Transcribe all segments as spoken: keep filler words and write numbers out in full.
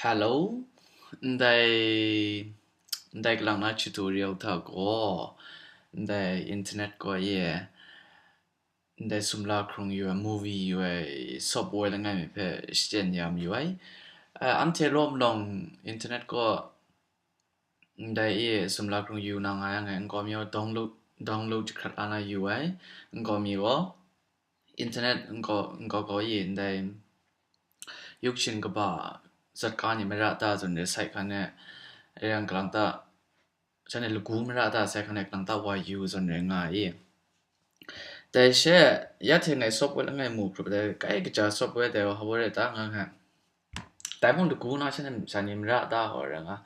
Hello, ndai, ndai kalang na tutorial hta gaw, ndai internet gaw ye, ndai sumla hkrung yu ai, movie yu ai, software langai mi hpe shachyen ya mayu ai. Eh, anhte lawm long internet gaw, ndai e sumla hkrung yu na nga yang e, nkau mi gaw download, download jahkrat la na yu ai, nkau mi gaw, internet nkau, nkau kau e ndai yuk shin kaba zatka ni mara ta zawn re sai hkan e, yang kalang ta, shanhte lagu mara ta sai hkan e kalang ta wa yu zawn re nga i. Dai she, ya hte ngai software langai mu hprup dai, kai kaja software dai wa haware ta nga nga. Dai mung lagu na shanhte sha ni mara ta haware nga.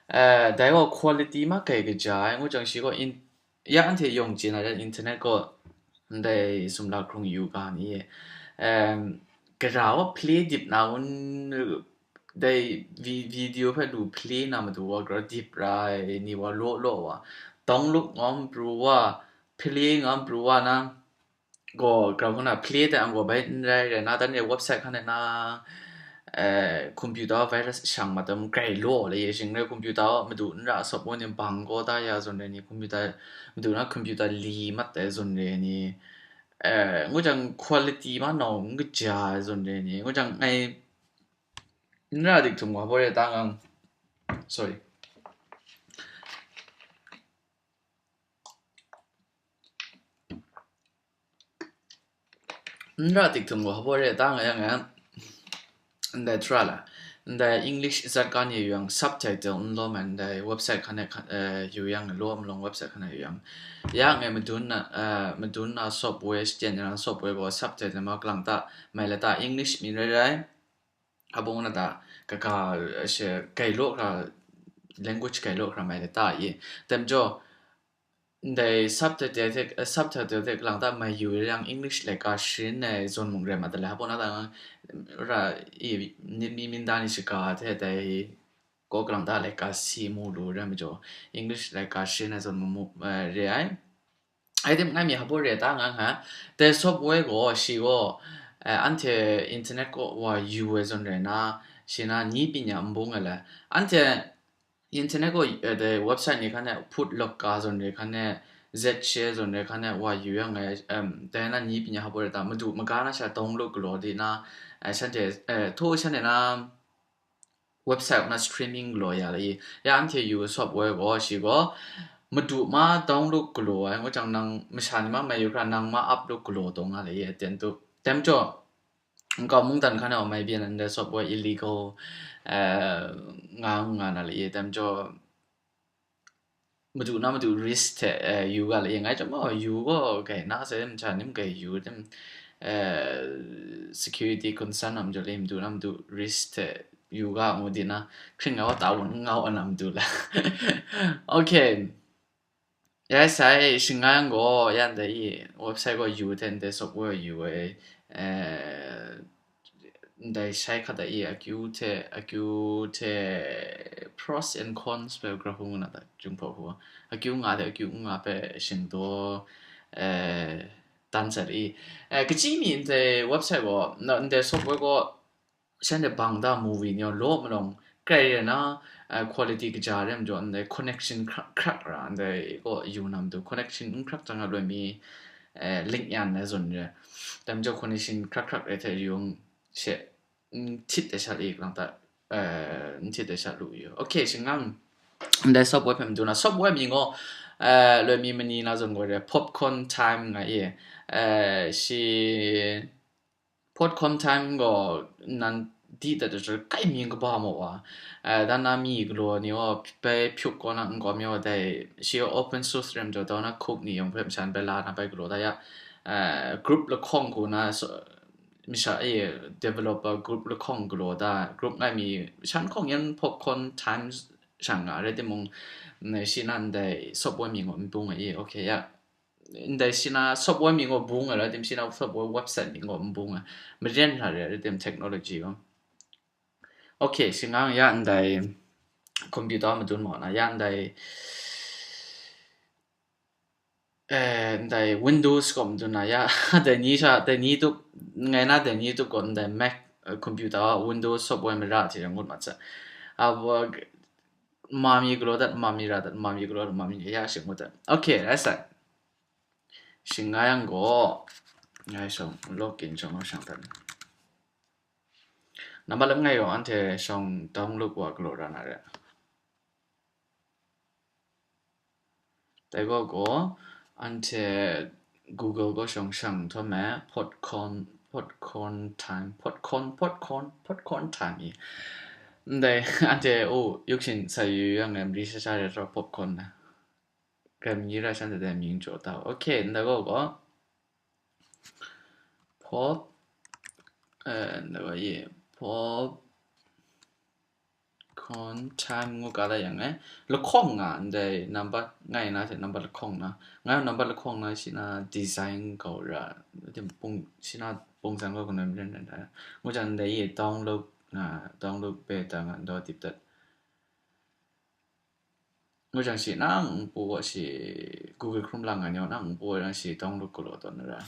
Eh, dai wa quality ma kai kaja ai, ngu jang shi gaw in, ya anhte yawng chye na dan internet gaw ndai sumla hkrung yu ga ni, em, gara wa play dip na un, dai vi-, video hpe lu play na matu wa gara dip ra ai ni wa law law wa, download ngam pru wa, play ngam pru wa na, gaw grau hkuna play dai ang gaw bai n rai rai na, dan re website hkan e na, eh, computer virus shang mat tam grai law le ye shing rai, computer madu n ra software ni bang gaw da ya zawn re ni, computer madu na computer li mat dai zawn re ni, eh, ngu jang quality ma nau n kaja ai zawn re ni, ngu jang ngai n ra dik htum wa bore ta ngang, sorry. N ra tik htum gaw hpa re ta nga yang e, ndai htra la, ndai English zat ka ni yu yang subtitle n lawm ai, ndai website hkan e hkan, eh, yu yang lawm long website hkan e yu yang. Ya ngai madun na, eh, madun na software, shachyen na software gaw subtitle ma kalang ta, mai la ta English mi rai rai. Hpa bung na ta, kaka, eh, she, gai law hkra, language gai law hkra mai la ta i. Tem jaw, ndai subtitle hte, eh, subtitle hte kalang ta mai yu yang English laika sharin ai zawn mung rai mat ta le, hpa bung na ta, ra, i, ni, ni minda ni shaka hte dai, ko kalang ta laika si mu lu rai majaw, English laika sharin ai zawn mung mu, eh, re ai. Ai tim ngai mi hpa re ta nga nga, dai software gaw shi gaw, eh, anhte internet kaw wa yu ai zawn rai na, shi na ni pyi nya n bung ai le. Anhte internet kaw, eh, dai website ni hkan e, Phutlawka zawn re hkan e, Zetshe zawn re hkan e wa yu yang ngai, em, dai na ni pyi nya hpa re ta, madu maga na sha download galaw di na, eh, shanhte, eh, htaw shanhte na, website na streaming galaw ya la i. Ya anhte yu software gaw shi gaw, madu ma download galaw ai, ngu jang nang masha ni ma mai yu hkra nang ma upload galaw taw nga la i, aten tu. Tem jaw, nkau mungdan hkan e wa mai byin ndai software illegal, eh, nga, nga na la i, tem jaw, madu na madu risk hte, eh, yu ga la i, ngai chyawm gaw yu gaw gai na sai, masha ni mung gai yu tim, eh, security concern a majaw le, madu na madu risk hte yu ga ngu di na, hkring nga wa ta wun n nga wa na madu la. Okay. Ya sai, shing nga yang gaw, ya ndai i, website gaw yu hte ndai software yu ai, eh, ndai shai hkat ai i, akyu hte, akyu hte pros and cons hpe grahpung na ta, Jinghpaw hku, akyu nga hte akyu n nga hpe shingdaw, eh, dan sat i. Eh, kaji mi ndai website gaw, na, ndai software gaw, shanhte bang da movie ni law malawng, krai re na, eh, quality kaja re majaw, ndai connection hkrak, hkrak ra, ndai gaw yu na matu, connection n hkrak jang a loi mi, eh, link yan na zawn re. Dai majaw connection hkrak, hkrak re hte yung she, n htit ai sha i kalang ta, eh, n htit ai sha lu yu. Okay, shingang. Ndai software hpe madu na, software mi gaw, eh, loi mi mani na zawn gaw re, Popcorn Time nga i, eh, shi, Popcorn Time gaw nan di dat dat kai mi kaba maw wa, eh, dan na mi galaw ni gaw bai hpyuk kaw na nkau mi gaw dai, shi gaw open source rem jaw, dau na cook ni yawng hpe masha n bai la na bai galaw da ya, eh, group lahkawng hku na, so, masha e developer group lahkawng galaw da, group ngai mi shan hkawng yan Popcorn Times shang nga, rai timung, mm, shi na ndai software mi gaw n bung ai, okay, ya. Ndai shi na software mi gaw bung ai, rai tim shi na software website mi gaw n bung ai. Maren hta re, rai tim technology gaw. Okay, shingang ya ndai computer madun mau na, ya ndai, eh, ndai Windows gaw madun na, ya, dai ni sha, dai ni tup, ngai na dai ni tup gaw ndai Mac, computer Windows software mara hte rai ngut mat sa. A, wa, mami galaw dat, mami ra dat, mami galaw dat, mami ya shi ngut dat. Okay, that's that. Shingai yang gaw, ngai shawng login shawng lo shang dat. Nambat lam ngai gaw anhte shawng download wa galaw ra na re. Dai gaw gaw, anhte Google gaw shawng shang htaw me, Podcorn, Podcorn Time, Podcorn, Podcorn, Podcorn Time i. Ndai, anhte, oh, yuk shin sa yu yang, em, ri sha sha re tra Podcorn na. Gam yi ra shan de mying jaw ta. Okay, ndai gaw gaw. Pod, eh, ndai gaw ye, Pod, Con time ngu ka la yang e. Lahkawng nga ndai number ngai na hte number lahkawng na. Ngai number lahkawng na shi na design kau ra. Tim pung shi na pung san kau kuna mren ren da. Ngu jang ndai ye download nga, download pe ta nga ndo tip dat. Ngu jang shi nang npu wa shi Google Chrome lang nga nyo nang npu wa yang shi download kau lo ton ra.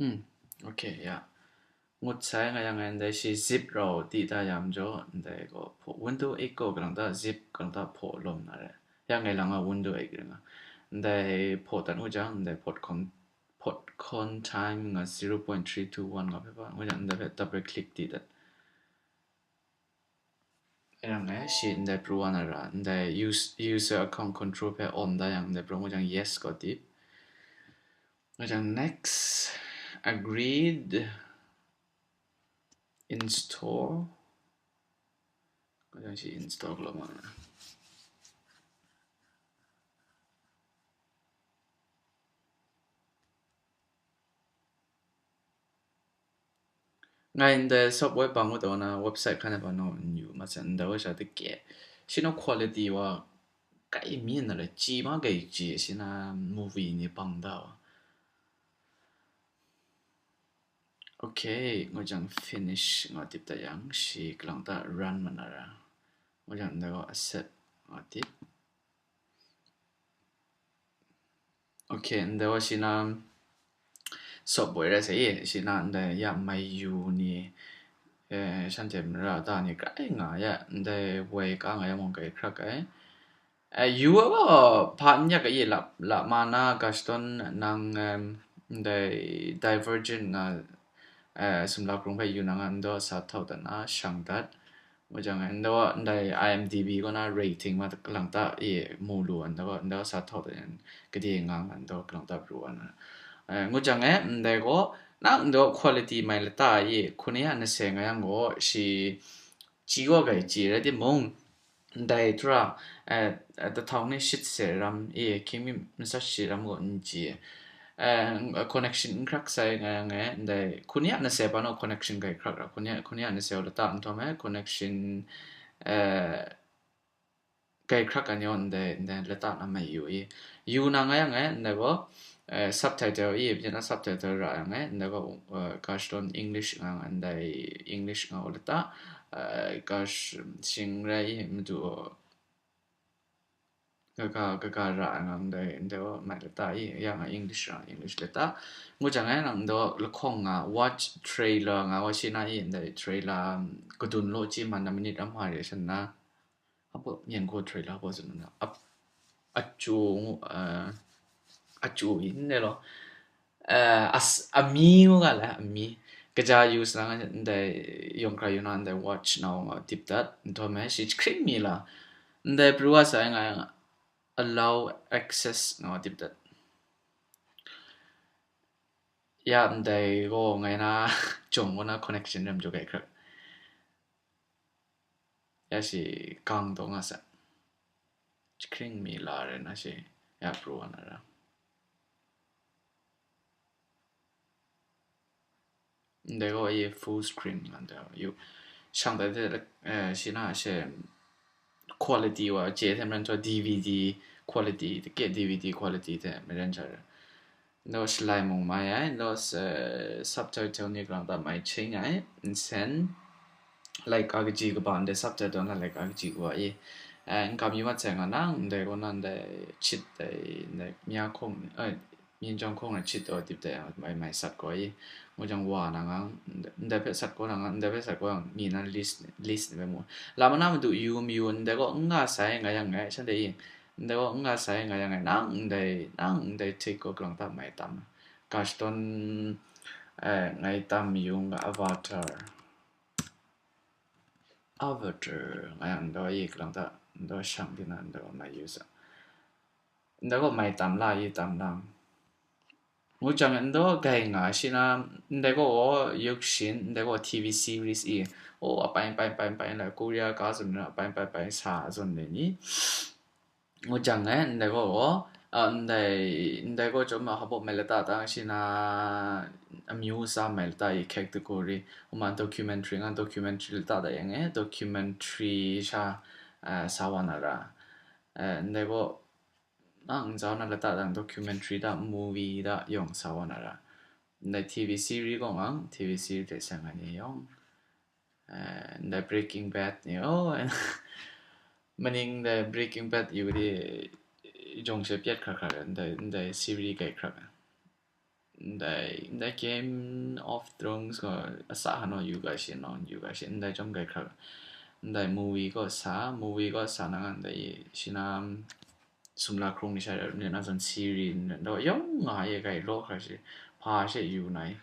Hmm, okay, ya. Ngut sai nga yang ndai shi zip rau di ta yam jaw, ndai gaw pho-, window eight gaw kalang ta zip, kalang ta pho lom na re. Ya ngai lang a window eight ring a. Ndai pho tan u jang, ndai Podcorn, Podcorn time nga zero point three two one nga phe pa. Ngu jang ndai phe double click di dat. Yang e, shi ndai pru wa na ra, ndai us-, user account control hpe on da yang ndai pru ngu jang yes ko tip. Ngu jang next, agreed, install. Ngu jang shi install lo ma na. Ngai ndai software bang wa taw na website hkan e bang naw n yu ma sa ndai wa sha tike. Shi naw quality wa kai mi na la chi ma kai chi shi na movie ni bang da wa. Okay, ngu jang finish nga tip ta yang shi kalang ta run ma na ra. Ngu jang ndai wa accept nga tip. Okay, ndai wa shi na software rai sa i, shi na ndai ya mai yu ni, eh, shanhte mara ta ni grai nga ya, ndai woi ka nga ya mung grai hkrak ai. Eh, yu a gaw hpa n yak a i lap, lap ma na Gaston nang, em, ndai Divergent nga, eh, sumla krung hpe yu na nga ndaw sa htau dat na shang dat. Ngu jang e, ndaw ndai I M D B kaw na rating ma kalang ta e mu lu an, ndaw, ndaw sa htau dat yan, gade nga nga ndaw kalang ta pru an. Eh, ngu jang e, ndai gaw, nang ndaw quality mai lata e, hkun ya nase nga yang gaw, shi, chi gaw gai chi rai timung, ndai tura, eh, eh, dahtau ni shit se ram e, hkying mi masat shi ram gaw n chye. Eh, connection n hkrak sai nga yang e, ndai, hkun ya nase pa naw connection gai hkrak ra, hkun ya, hkun ya nase lata nhtawm e, connection, eh, gai hkrak an yaw ndai, ndai lata na mai yu i. Yu na nga yang e, ndai gaw, eh, subtitle i, byin na subtitle ra yang e, ndai gaw, eh, Gaston English nga, ndai English nga lata, eh, Gash-, shing rai i, madu, kaga, kaga ra nga ndai, ndai wa mai lata i, ya nga English ra, English lata. Ngu jang e nang ndaw lahkawng nga, watch trailer nga wa shi na i, ndai trailer, um, kadun lo chi man na minute ram hpa re shan na. Apo, nyen ko trailer apo zun na. Ap, achu ngu, uh, achu in ne lo. Eh, as-, ami ngu nga la, ami. Kaja yu sa nga ndai yawng hkra yu na ndai watch na nga tip dat, nhtawm e shi jahkring mi la. Ndai pru wa sa nga yang allow access nga tip dat. Ya, ndai gaw ngai na jawng gaw na connection rem jaw gai hkrak. Ya shi gang taw nga sa. Jahkring mi la re na shi, ya pru wa na ra. Ndai gaw ye full screen nga ndai yu. Shang dai de, eh, shi na she quality wa, je hte maren taw D V D quality, tike D V D quality hte maren cha ra. Ndaw shalai mung mai ai, ndaw s-, eh, subtitle ni kalang ta mai ching ai, nsen, laika kaji kaba ndai subtitle na laika kaji kaba i, Ai, n kam yu mat sai nga nang, ndai gaw na ndai chit dai, ndai mya hkawng, ai, myinjawng hkawng na chit daw dip dai, mai, mai sat gaw i, ngu jang wa na ngang, ndai, ndai hpe sat gaw na ngang, ndai hpe sat gaw yang, mi na list, list ni bai mu. Lam na madu yu mayu, ndai gaw n nga sai nga yang ngai, shanhte i, ndai gaw n nga sai nga yang ngai, nang ndai, nang ndai tik gaw kalang ta mai tam. Gosh, don, eh, ngai tam yung nga avatar. Avatar, nga yang ndai i kalang ta, ndai shang di na, ndai gaw mai yu sa. Ndai gaw mai tam la i tam lang. Ngu jang ndai gaw gai nga shi na, ndai gaw yuk shin, ndai gaw T V series i, o, apai, pai, pai, pai, la Korea ka zun na, apai, pai, pai, sa zun le ni. Ngu jang e, ndai gaw, a, ndai, ndai gaw chyawm a, hpa mai lata ta shi na, amyu sa mai lata i category, uma documentary nga documentary lata ta yang e, documentary sha, a, sa wa na ra. A, ndai gaw, a, n sa wa na lata ta documentary ta, movie ta yawng sa wa na ra. Ndai T V series gaw ngang, T V series de sa nga ni yawng. Eh, ndai Breaking Bad ni, oh, maning ndai Breaking Bad yu di, jawng she pyat hkra hkra, ndai, ndai series gai hkra. Ndai, ndai Game of Thrones gaw, asa hanu yu ga shi, nawn yu ga shi, ndai chyawm gai hkra. Ndai movie gaw sa, movie gaw sa na nga, ndai, shi na, sumla hkrung ni sha, ni na zan series, ndai, yawng nga ye gai law hkra shi, hpa she yu na i.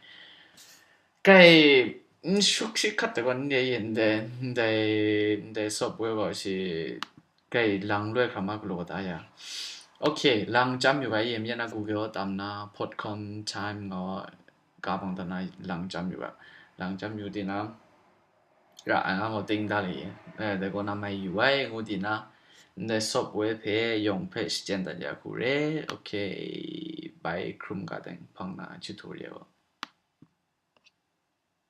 Kai, n shuk shi hkat de gaw, ndai, ndai, ndai, ndai software gaw shi, kai lang loi hkra ma galaw da ya. Okay, lang chyam yu ga, yem yan na Google tam na, Podcon Time nga, ka bang ta na lang chyam yu ga. Lang chyam yu di na, ra, a nga ngaw ting da li, eh, dai gaw na mai yu ai, ngu di na, ndai software hpe yawng hpe shachyen dat ya hku re. Okay, bai hkrum ga deng hpang na, tutorial.